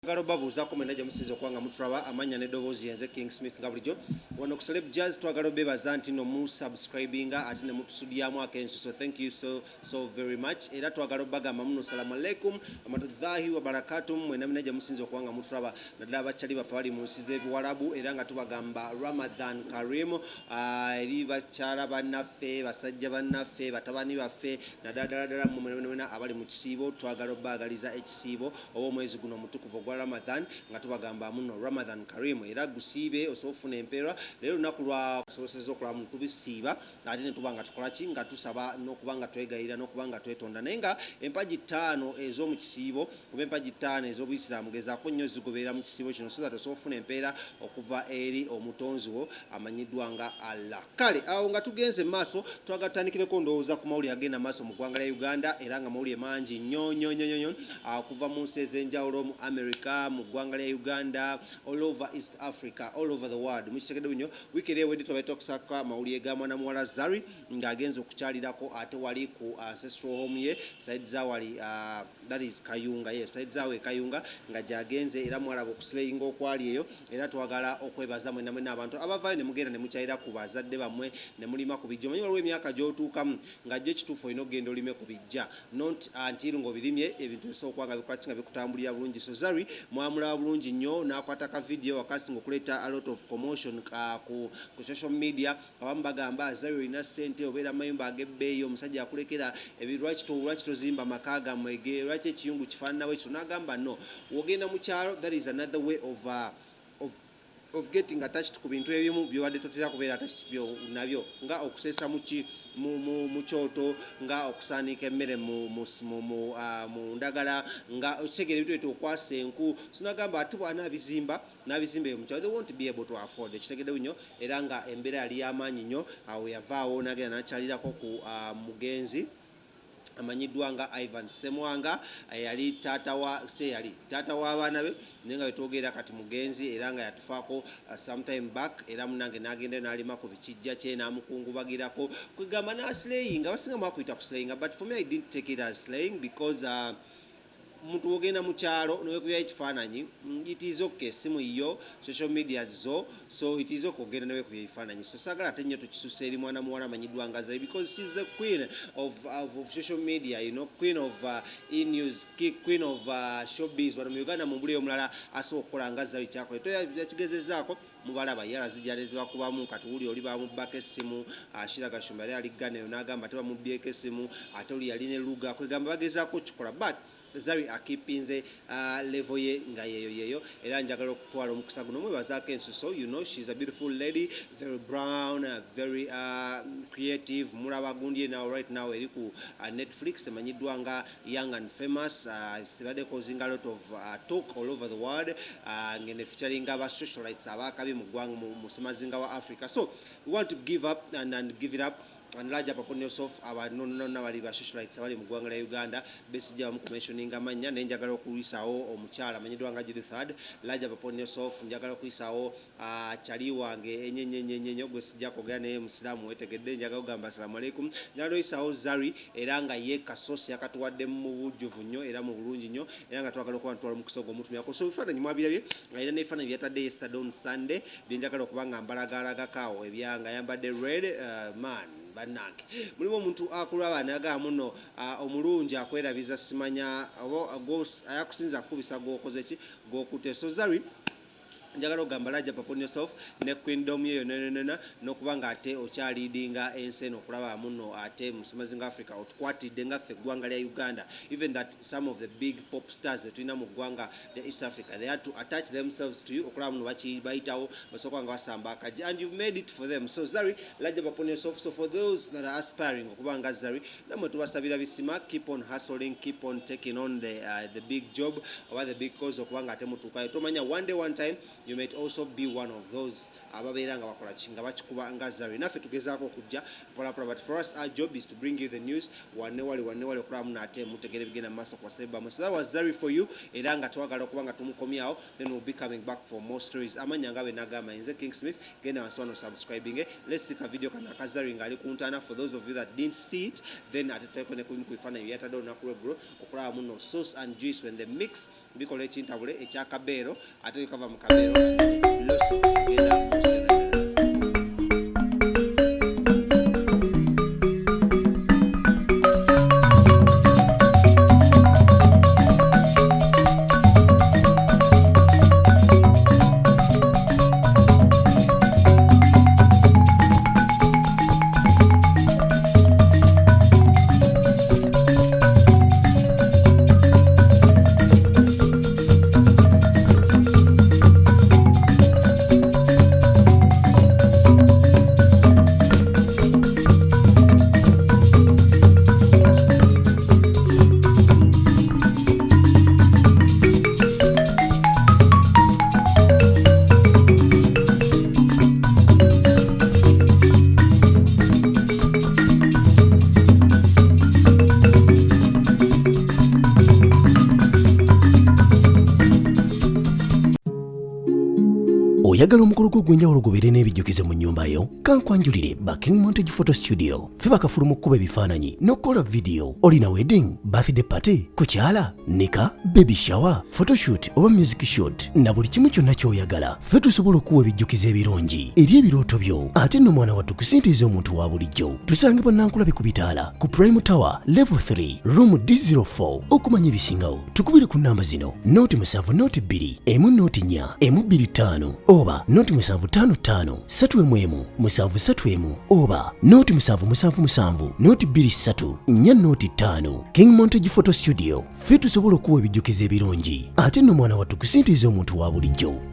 Njagala obabuuzaako mwenna gye musinze okuba nga mutulaba, amannya n'eddoboozi yenze King Smith nga bulijjo wano ku Celeb Jazz. Twagala obeebaza nti no musubscribinga ate ne mutusudyamu ak'ensuso. Thank you so so very much. Era twagala obagamba muno, salamu alaikum warahmatullahi wabarakatum, mwenna mwenna gye musinze okuba nga mutulaba, naddala abakyali baffe bali mu nsi z'ebiwalabu, era nga tubagamba Ramadan Karim eri bakyala bannaffe, basajja bannaffe, batabani baffe, naddala ddala ddala mmwe mwenna mwenna abali mu kisiibo. Twagala obbaagaliza ekisiibo oba omwezi guno omutukuvu ogwa Ramadan, nga tubagamba muno Ramadan Karim, era gusiibe osobola okufuna empeerwa. Leero olunaku lwa kusoboseza okulaba mu tubisiiba, ate ne tuba nga tukola ki? Nga tusaba n'okuba nga twegayirira n'okuba nga twetonda. Naye nga empagi 5 ez'omu kisiibo oba empagi 5 ez'obuyisiraamu, gezaako nnyo zigoberera mu kisiibo kino so that osobola okufuna empeera okuva eri omutonzi wo amanyiddwa nga Allah. Kale awo nga tugenze mu maaso, twagala tutandikireko ndowooza ku mawulire agenda maaso mu ggwanga lya Uganda, era nga mawulire mangi nnyo nnyo nnyo nnyo okuva mu nsi ez'enjawulo, mu America, mu ggwanga lya Uganda, all over East Africa, all over the world. Mukitegedde nnyo, wiiki eri ewedde twabaita okusaka amawulire ga mwana muwala Zari ng'agenza okukyalirako ate wali ku ancestral home ye, side zawali, that is Kayunga, ye side zawe Kayunga nga gyagenze, era mwalaba okuslayinga okwali eyo. Era twagala okwebaza mwenna mwenna abantu abavaayo ne mugenda ne mukyalira ku bazadde bammwe ne mulima ku bijja. Omanyi waliwo emyaka gy'otuukamu nga jjo ekituufu olina okugenda olime ku bijja, not until ng'obirimye ebintu bisobola okuba nga bikola ki, nga bikutambulira bulungi. So Zari mwamulaba bulungi nnyo n'akwata ka video wakasi ng'okuleeta a lot of commotion ku social media. Abamu bagamba, "Zari olina ssente, obeera mayumba ag'ebbeeyi, omusajja akulekera ebi, lwaki tozimba maka gammwe? Lwaki ekiyungu kifaanana bwe kityo?" N'agamba, "No, wogenda mu kyalo, that is another way of getting attached ku bintu ebimu byobadde totera kubeera attached byo nabyo, nga okuseesa mu kyoto, nga okusaanika emmere mu ndagala, nga okitegeera ebintu ebyo, okwasa enku." So nagamba ate bw'anaabizimba n'abizimba eyo mu kyalo, they won't be able to afford. Ekitegedde nnyo, era nga embeera yali y'amaanyi nnyo. Awo yavaawo n'agenda n'akyalirako ku mugenzi amanyiddwa nga Ivan Semwanga, yali taata wa se, yali taata w'abaana be, naye nga betwogerera kati mugenzi, era nga yatufaako sometime back. Era munange n'agenda n'alima ku bikijja kye n'amukungubagirako, kwegamba n'aslayinga. Abasinga mwakuyita kuslayinga, but for me I didn't take it as slaying because omuntu wogenda mu kyalo newekubyayo ekifaananyi, it is okay, simu yo, social media zo, so it is okay ogenda newekubya ebifaananyi. So saagala ate nnyo tukisusa eri mwana muwala amanyiddwa nga Zari, because she's the queen of social media, queen of e-news, queen of showbiz wano mu Uganda. Mu mbuli omulala asobola okukola nga Zari kyakola yakigezezaako, mubalaba yala zijja nezibakubamu. Kati wuli oli bamubbako essimu, Shira Gashumba yali aligga nayo n'agamba ate bamubyeko essimu, ate oli yali ne Luga, kwegamba bagezaako okukikola, but Zari akeepinze level ye nga yeyo yeyo. Era njagala okutwala omukisa guno mwebazaako ensuso. She's a beautiful lady, very brown, very creative. Mulaba gundi now, right now eri ku Netflix emanyiddwa nga Young and Famous, sibadde causing a lot of talk all over the world, ngene featuring aba socialites abakabi mu ggwanga, mu semazinga wa Africa. So we want to give up and give it up and large up upon yourself. Abanonona bali ba socialites abali mu ggwanga lya Uganda besijja bamu kumentioninga mannya, naye njagala okuyisaawo omukyala amanyiddwa nga Judith Heard, large up upon yourself. Njagala okuyisaawo kyali wange enyenyenyenyenyo gwe sijja kwogera naye, musiraamu wetegedde, njagala okugamba asalamu alaikum. Njagala oyisaawo Zari, era nga ye kasosi yakatuwadde mu bujjuvu nnyo era mu bulungi nnyo, era nga twagala okuba ntwala omukisa ogwo omutumyako. So ebifaananyi mwabirabye, alina n'ebifaananyi byatadde yesterday on Sunday byenjagala okuba nga mbalagaalagako ebya nga ayambadde red. Man, bannange, mulimu omuntu akulaba nagamba muno omulungi akwerabiza, simanya oba ayakusinza kukubisa gwokoze ki, gwokutte. So Zari, njagala okugamba large up upon yourself ne queendom yeyo nonona, n'okuba nga ate okyaleadinga ensi eno okulaba muno ate mu semazinga Africa otukwatidde nga ffe eggwanga lya Uganda. Even that some of the big pop stars betulina mu ggwanga lya East Africa, they had to attach themselves to you okulaba muno bayitawo basooka nga basamba akaji, and you've made it for them. So Zari, large up upon yourself. So for those that are aspiring okuba nga Zari, nammwe tubasabira bisima. Keep on hustling, keep on taking on the big job oba the big cause okuba nga ate mutuukayo. Tomanya, one day, one time, you might also be one of those ababeera nga bakola ki, nga bakikuba nga Zari. Naffe tugezaako okujja mpolampola, but for us our job is to bring you the news wanne wali, wanne wali, okulaba muno ate mutegere ebigenda mu maaso ku baceleb bammwe. So that was Zari for you, era nga twagala okuba nga tumukomyawo, then we'll be coming back for more stories. Amanya nga bwe nagamba, nze King Smith. Genda wansi wano subscribing. Let's see ka video kano aka Zari ng'ali ku ntaana, for those of you that didn't see it. Then ate tuteeko ne ku bimu ku bifaananyi byatadde olunaku lweggulo okulaba muno sauce and juice when they mix. Bikola ekintabule ekya Kabeero, ate kava mu Kabeero Loso genda mu Sierra. Oyagala omukolo gwo ogw'enjawulo gubeere n'ebijjukizo mu nnyumba yo? Kankwanjulire ba King Montage Photo Studio. Ffe bakafulu mu kkuba ebifaananyi n'okukola vidiyo. Olina wedding, birthday party, kukyala, nika, baby shower, photoshoot oba music shoot na buli kimu kyonna ky'oyagala. Ffe tusobola okukuwa ebijjukizo ebirungi eri ebirooto byo, ate nno mwana wattu ku ssente ez'omuntu wa bulijjo. Tusangibwa Nankulabi ku bitaala ku Prime Tower level 3 room D04. Okumanya ebisingawo tukubire ku namba zino: 0 7 0 2 1 0 4 1 2 5 oba 0 7 5 5 3 1 1 7 3 1 oba 0 7 7 7 0 2 3 4 0 5. King Montage Photo Studio, ffe tusobola okuwa ebijjukizo ebirungi, ate nno mwana wattu ku ssente ez'omuntu wa bulijjo.